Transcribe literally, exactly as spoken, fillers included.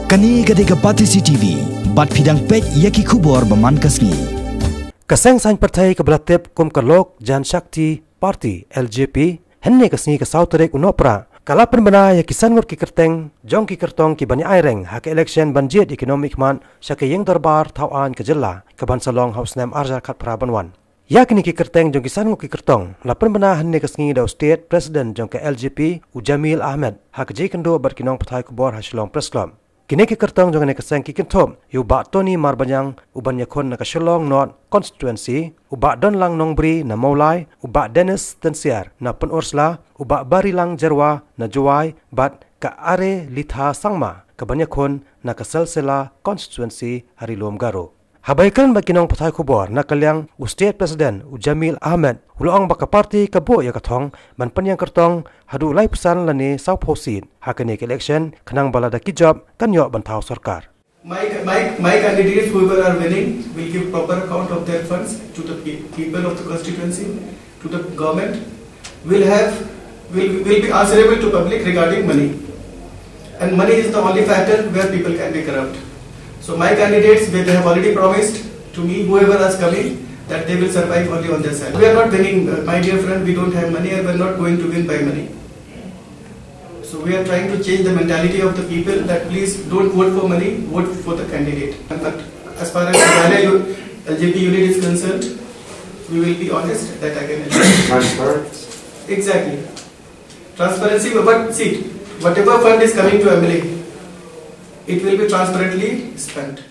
Kane ka dei ka Batesi T V, bad phi dang peit ïa ki khubor ba man ka sngi. Ka seng saiñ pyrthei kaba la tip kum ka Lok Janshakti Party, L J P, hynne ka sngi ka saw tarik u Nohprah, ka la pynbna ïa ki san ngut ki kyrteng jong ki kyrtong ki ban ïa aireng ha ka election ban jied ïa ki nongmihkhmat sha ka ïing dorbar thaw aiñ ka jylla, ka ban sa long ha u snem ar hajar khatphra ban wan. Ïa kine ki kyrteng jong ki san ngut ki kyrtong la pynbna hynne ka sngi da u State President jong ka L J P, u Jamil Ahmed, ha ka jingïakynduh bad ki nongpathai khubor ha Shillong Press Club. Kine ki kyrtong jong kane ka seng ki kynthup ïa u Bah Tony Marbaniang, u ban ïakhun na ka Shillong North Constituency, u Bah Donlang Nongbri na Mawlai, u Bah Dennis Tensiar na Pynursla, u Bah Barilang Jyrwa na Jowai, bad ka Arelitha Sangma ka ban ïakhun na ka Silsila Constituency ha Ri-lum Garo. Haba ïakren bad ki nongpathai khubor na ka liang u State President u Jamil Ahmed, u la ong ba ka party ka buh ïa ka thong ban pynïeng kyrtong haduh laiphew san lane sawphew seat ha kane ka election, khnang ba lada ki jop kan ïoh ban thaw sorkar. My, my, my candidates, whoever are winning, will give proper account of their funds to the pe-, people of the constituency, to the government. Will have, will, will be answerable to public regarding money. And money is the only factor where people can be corrupt. So my candidates, they, they have already promised to me, whoever is coming, that they will survive only on their salary. We are not winning, uh, my dear friend, we don't have money and we are not going to win by money. So we are trying to change the mentality of the people that please don't vote for money, vote for the candidate. But as far as Meghalaya u-, L J P unit is concerned, we will be honest that I can. Transparent. Exactly. Transparency, but see, whatever fund is coming to M L A, it will be transparently spent.